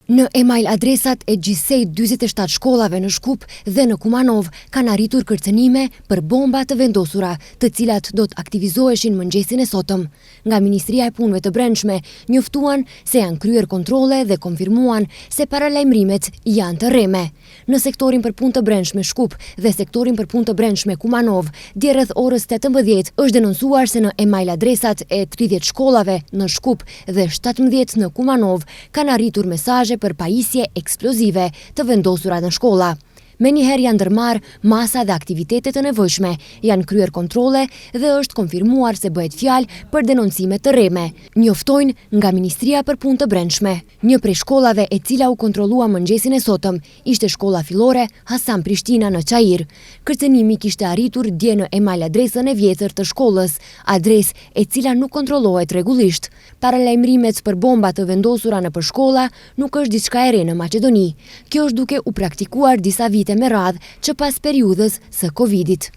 Në email adresat e gjithsej 47 shkollave në Shkup dhe në Kumanovë kanë arritur kërcënime për bomba të vendosura, të cilat do të aktivizoheshin mëngjesin e sotëm. Nga Ministria e Punëve të Brendshme njoftuan se janë kryer kontrolle dhe konfirmuan se paralajmërimet janë të rreme. Në sektorin për punë të brendshme Shkup dhe sektorin për punë të brendshme Kumanovë, dje rreth orës 18 është denoncuar se në email adresat e 30 shkollave në Shkup dhe 17 në Kumanovë kanë arritur mesazhe për pajisje eksplozive të vendosura në shkolla. Menjëherë janë ndërmarrë masa dhe aktivitete të nevojshme, janë kryer kontrolle dhe është konfirmuar se bëhet fjalë për denoncime të rreme, njoftojnë nga Ministria për Punë të Brendshme. Një prej shkollave e cila u kontrollua mëngjesin e sotëm ishte shkolla fillore Hasan Prishtina në Çair. Kërcënimi kishte arritur dje në email adresën e vjetër të shkollës, adresë e cila nuk kontrollohet rregullisht. Paralajmërimet për bomba të vendosura nëpër shkolla nuk është diçka e re në Maqedoni. Kjo është duke u praktikuar disa vite me radhë që pas periudhës së Covidit.